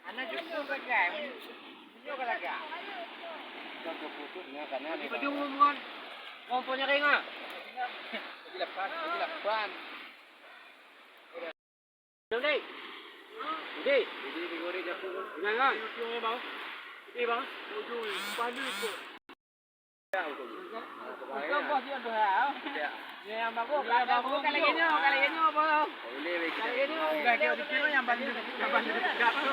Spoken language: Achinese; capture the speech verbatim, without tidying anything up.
Anak cukup pakai, menyok ke lagak. Bagi baju ngon, ngon po nyaring ah. Bagi lapan, bagi lapan. Dek. Dek. Dek, digoreng jaku tu. Jangan. Ujung ni, bang. Ni, bang. Ujung ni. Palu ikut. Bukan bos dia tu, ha? Ya. Ni yang bagus. Ni yang bagus. Kalau ini, kalau ini apa? Boleh, boleh. Kalau ini, kalau ini yang bantu, yang bantu dekat tu.